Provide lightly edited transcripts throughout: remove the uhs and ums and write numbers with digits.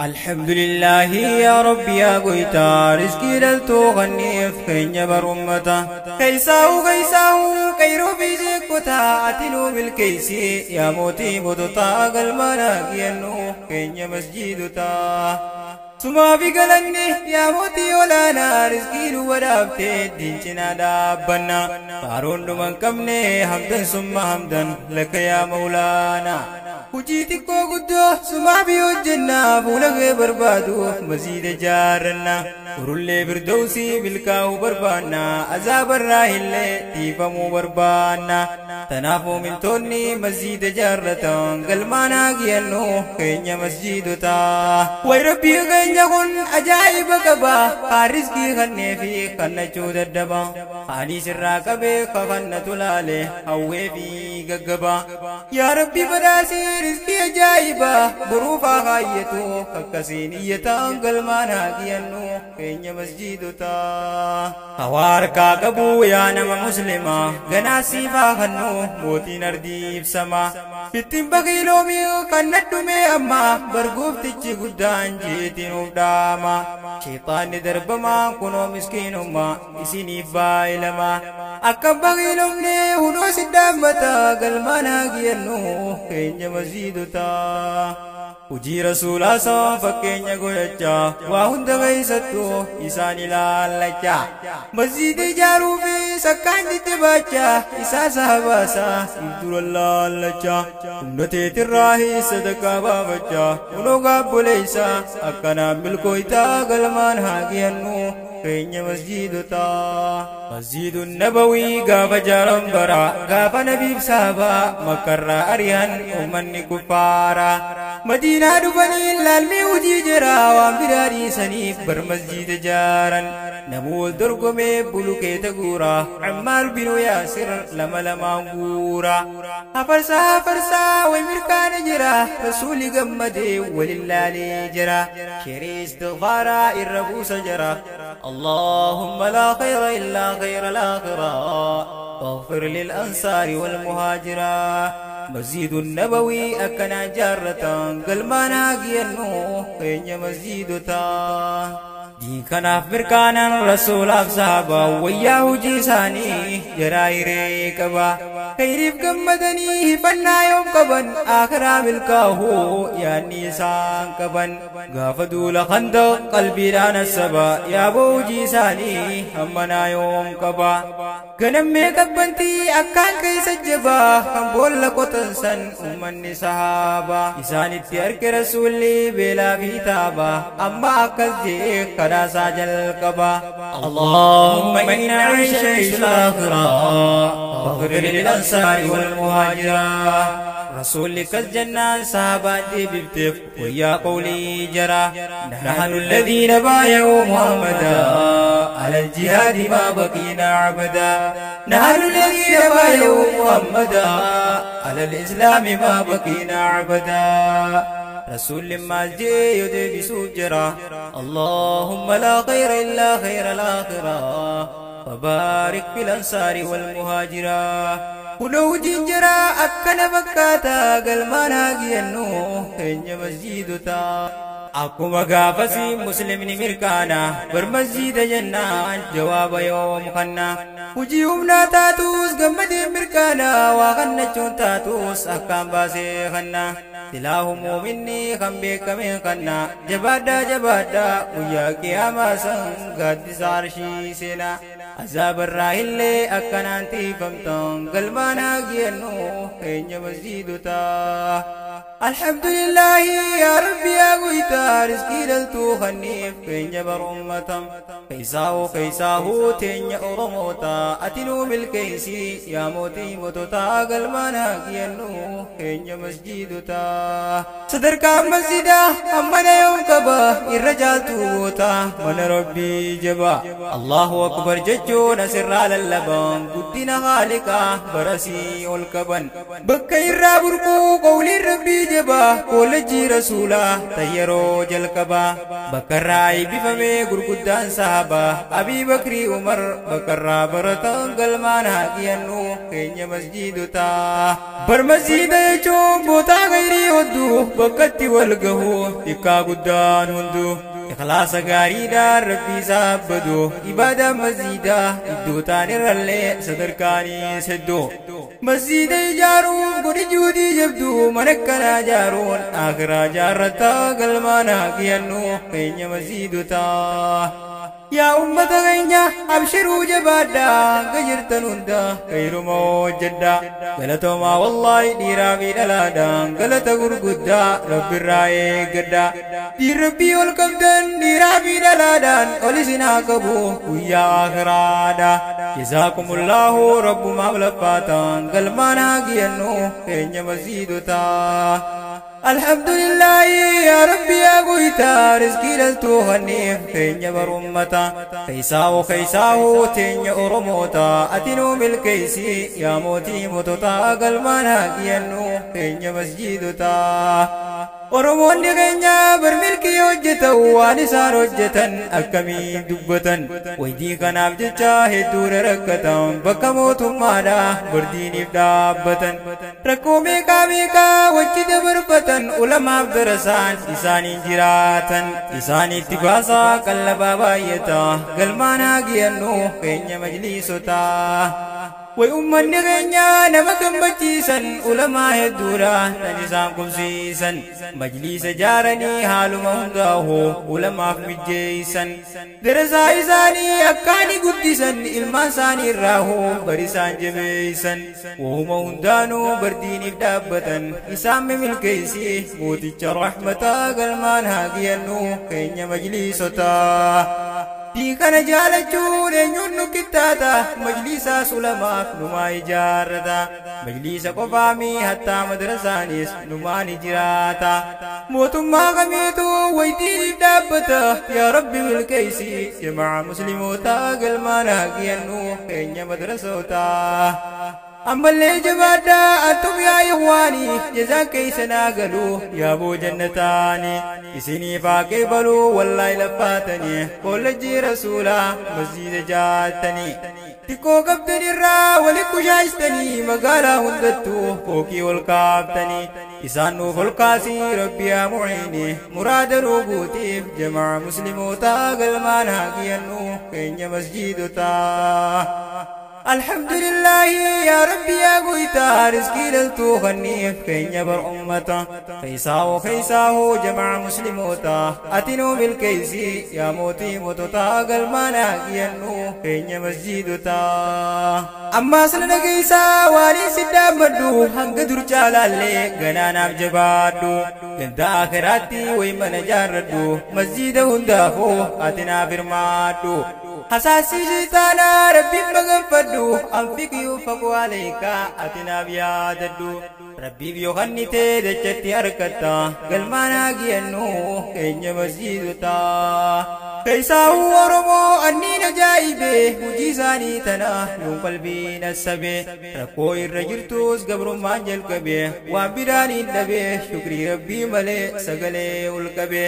الحمد لله يا ربي يا قويتا رزقي دلتو غني في بر أمتا كيساو كيساو كيرو في زكوتا أتلو بالكيسي يا موتي بوتوتا قلمنا ينو كين مسجدتا سما في قلني يا موتي ولانا رزقي لو ودابتي دينشنا دابنا فارون من كمني حمدا ثم حمدا لك يا مولانا Hojii xiqqoo guddoo sumaa fi hojjennaa fuula kee barbaaduuf masjiida jaarranna urullee firdawsii milkaa'uu barbaanna azaabarraa illee dhiifamuu barbaanna tanaaf muummintoonni masjiida jaarratan galmaanaa giyannoo keenya masjiidota way rabbii keenya kun ajaa'iba qaba kaan rizqii kannee fi kannachuu daddaba kaanis irraa qabee kakannatu laale hawwee fi gaggaba yaa rabbi badhaasee rizqii ajaa'iba boruufaa kaayyatu akkasiin iyyataan galmaanaa giyannoo keenya masjiidota hawaa harkaa qabu yaa nama muslimaa ganaa siifaa kannuu mootiin ardii ibsama ittiin baqiiloomii kan nadhume amma bargooftichi guddaan jeetiin of dhaama sheexaanni darbamaa kunoo miskiinummaa isiniif baay'ilama akka baqiiloomne hunoo si dhaammata galmaanaa giyannoo keenya masjiidota hojii rasuulaa san fakkeenya godhachaa waa hunda keessattuu isaan ilaallachaa masjiida ijaaruu fi sakkaan jajjabaachaa isaa sahabaasaa dura laallachaa humna teetirraa sadaqaa baafachaa kunoo gaabboleessaa akkanaan milkooytaa galmaan haa giyannuu keenya masjiidota masjiidun nabawii gaafa jaaran bara gaafa nabiif sahabaa makkarraa ari'an ummanni kuffaara madiinaa dhufanii laalmee hojii jira waan biraa dhiisaniif bar masjiida jaaran namuu wal dorgomee bulukeeta guura Ammaar binu Yaasir lama lamaan guura hafarsaa hafarsaa way mirkaana jira rasuuli gammadee walillaalee jira sheerii istighfaaraa irra buusa jira اللهم لا خير إلا خير الآخرة فاغفر للأنصار والمهاجرة مسجد النبوي أكنا جارة قلمانا قينو كين مسجدتا دين كناف بركانا رسول أفصابا وياه جيساني جرائري كبا خيرف قمدني فنا يوم قبن آخرا ملكاهو يا نيسان قبن غافدو لخندق قلبي رانا السبا يا بو جيساني همنا يوم قبا غنمي قبنتي أكان كيس الجبا خنبول لقوتنسن أمني صحابا إساني تيارك رسولي بلا في تابا أما أكل جيك كراسا جلقبا اللهم إنا عيش عيش الآخرة فاغفر للأنصار والمهاجرة رسولك الجنة صحابة ببتف ويا قولي جرى نحن الذين بايعوا محمدا على الجهاد ما بقينا عبدا نحن الذين بايعوا محمدا على الإسلام ما بقينا عبدا رسول ما جي يدي بسجرة اللهم لا خير إلا خير الآخرة فبارك في الأنصار والمهاجرة ولو جنجرا أكن بكاتا قلمانا جينو كين مسجدتا Akkuma gaafasii muslimni mirkaana bar masjiida jennaan jawaaba yoom kanna hojii humnaa taatus gammadee mirkaana waa kannachuun taatus akkaan baasee kanna silaahu muuminni kan beekameen kanna jabaadhaa jabaadhaa guyyaa qiyaamaa san gaaddisa arshii seenaa azaabarraa illee akkanaan tiifamtan galmaanaa giyannoo keenya masjiidota الحمد لله يا ربي يا قويتا رزقي دلتو خنيف كين بر أمتا كيساو كيساو تين أرموتا أتنو بالكيسي يا موتي موتوتا قلمانا كينو كين مسجدتا صدر كام مسجدا أمنا يوم كبا الرجال توتا من ربي جبا الله أكبر ججو نسر على اللبن قدنا غالقا برسي الكبن بكي الرابركو قولي ربي jabaa koolleejjii rasuulaa tayyaroo jalqabaa bakkarraa eebbifamee gurguddaan sahabaa Abii Bakrii Umar bakkarraa baratan galmaan haaqiyannu keenya masjiidotaa. Bar masjiida jechuun bootaa gayrii hedduu bakkatti wal gahu xiqqaa guddaan hunduu. Ikhlaasa gaariidhaan rabbii saabbadu ibaadaa masjiidaa iddoo taanirrallee sadarkaaniis hedduu. Masjiida ijaaruuf godhi juudii jabduu mana akkanaa ijaaruun akhiraa jaarrataa galmaan haaqiyannu keenya masjiidotaa. Yaa ummata keenya abshiruu jabaadhaa hanga jirtan hunda kayruma hojjedhaa galatoomaa wallaahi dhiiraa fi dhalaadhaan galata gurguddaa rabbirraa eeggadhaa dhiin rabbii ol qabdan dhiiraa fi dhalaadhaan ol isin haa qabu guyyaa akhiraadha jazaakumullahu rabbumaaf laffaataan galmaan haa giyannu keenya masjiidotaa. Alhamdulillah ya Rabbi ya goyta rizqii dhaltuu hanniif keenya barummata keessaa'u keessaa'u teenya Oromoota ati nuu milkeessi yaa mootii moototaa galmaan haa giyannu keenya masjiidotaa. Oromoonni keenya bar milkii hojjetan waan isaan hojjetan akkamiin dubbatan waytii kanaaf jecha hedduu rakkatan bakka mootummaadha bardiiniif dhaabbatan rakkoo meeqaa meeqaa wajji dabarfatan ulamaaf darasaan isaaniin jiraatan isaanitti baasaa qallabaa baay'ata galmaan haa giyannu keenya majliisotaa. Way ummanni keenya nama gammachiisan ulamaa hedduudha tan isaan qubsiisan majliisa jaaranii haaluma hundaa'u ulamaaf mijjeeysan darasaa isaanii akkaani guddisan ilmaan isaanii irraahu bari isaan jabeeysan wahuma hundaanuu bardiiniif dhaabbatan isaan mimilkeeysi mooticha rahmataa galmaan haa giyannu keenya majliisotaa. Diikana jaalachuun eenyuun nu qixxaata majliisaas ulamaaf numaa ijaarrata majliisa qofaamii hattaa madrasaanis numaan jiraata mootummaa kamiitu waytiiniif dhaabbata yaa rabbi milkeessi jamaa muslimootaa galmaan haa giyannu keenya madrasootaa. Ammallee jabaadhaa antum yaa ikhwaanii jazaan keessanaa galuu yaa boo jannataani isiniif haa qeebaluu wallaahi laffaatanii koolleejjii rasuulaa masjiida jaattanii xiqqoo qabdan irraa wali kushaashtanii magaalaa hundattuu fooqii ol kaaftanii isaan nuuf ol kaasii rabbi yaa muciini muraada nuu guutiif jamaa muslimootaa galmaan haa giyannu keenya masjiidotaa. Alhamdulillah ya Rabbi ya goyta rizqii dhaltuu hanniif keenya bar ummata keessaa'u keessaa'u jamaa muslimoota ati nuu milkeessi yaa mootii moototaa galmaan haa giyannu keenya masjiidotaa. Ammaas na dhageessaa waaniin si dhaabbadhu hanga dur caalaallee ganaanaaf jabaadhu ganda akhiraatti way mana jaarradhu masjiida hundaafuu ati naaf hirmaadhu. Hasaasii shaytaanaa rabbiin maganfadhu anfiqi yunfaqu alayka ati naaf yaadadhu rabbiif yoo kennite dachatti harkatta galmaan haa giyannu keenya masjiidotaa. Keessaa'u Oromoo anniin ajaa'ibe hojii isaanii tana yoon qalbiin assabe rakkoo irra jirtus gabrummaan jalqabe waan biraan hin dhabe shukrii rabbii malee sagalee ol qabe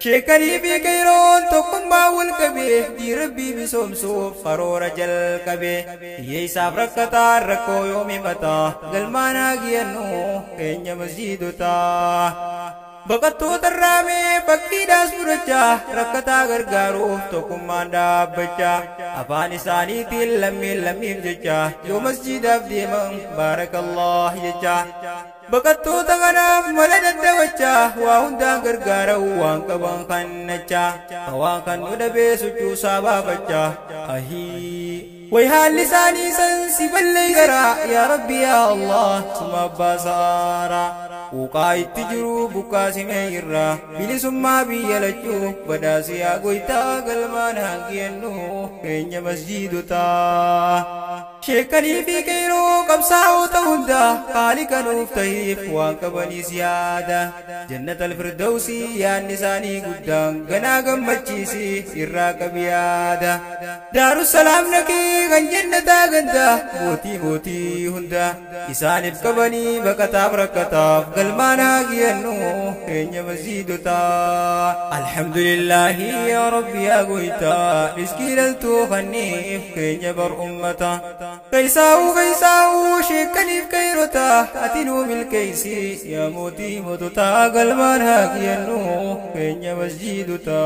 sheekanii fi qeeroon tokkummaa wal qabe diin rabbii misoomsuuf karoora jalqabe hiyyeessaaf rakkataan rakkoo yoom himata galmaan haa giyannu keenya masjiidotaa. Baqattoota irraamee fakkiidhaas fudhachaa rakkataa gargaaruuf tokkummaan dhaabbachaa afaan isaaniitiin lammiin lammiif jecha yoo masjiidaaf deeman baarakallah jecha baqattoota kanaaf mala daddawachaa waa hundaan gargaara'u waan qaban kannachaa waan kan nu dhabee sochuusaa baafachaa ahii. Way haalli isaanii san si balleeysara yaa Rabbi yaa Allah suma abbaa saaraa. Quuqaa itti jiru buqqaasimee irraa bilisummaa biyya lachuu badhaasii yaa goytaa galmaan haa giyannu keenya masjiidotaa. Sheekanii fi qeeroo qabsaa'ota hunda haali kanuuf tahiif waan qabaniis yaada. Jannat alfirdawsii yaadni isaanii guddaan ganaa gammachiisi irraa qabi yaada. Daarussalaam naqii kan jannataa ganda mootii mootii hunda isaaniif qabanii baqataaf rakkataaf galmaan haa giyannu keenya masjiidotaa. Alhamdulillaahi yaa Rabbi yaa goytaa riskii dhaltuu kanniif keenya bar ummata. Keessaa'u keessaa'u sheekaniif qeerota ati nuu milkeessi yaa mootii moototaa galmaan haa giyannu keenya masjiidotaa.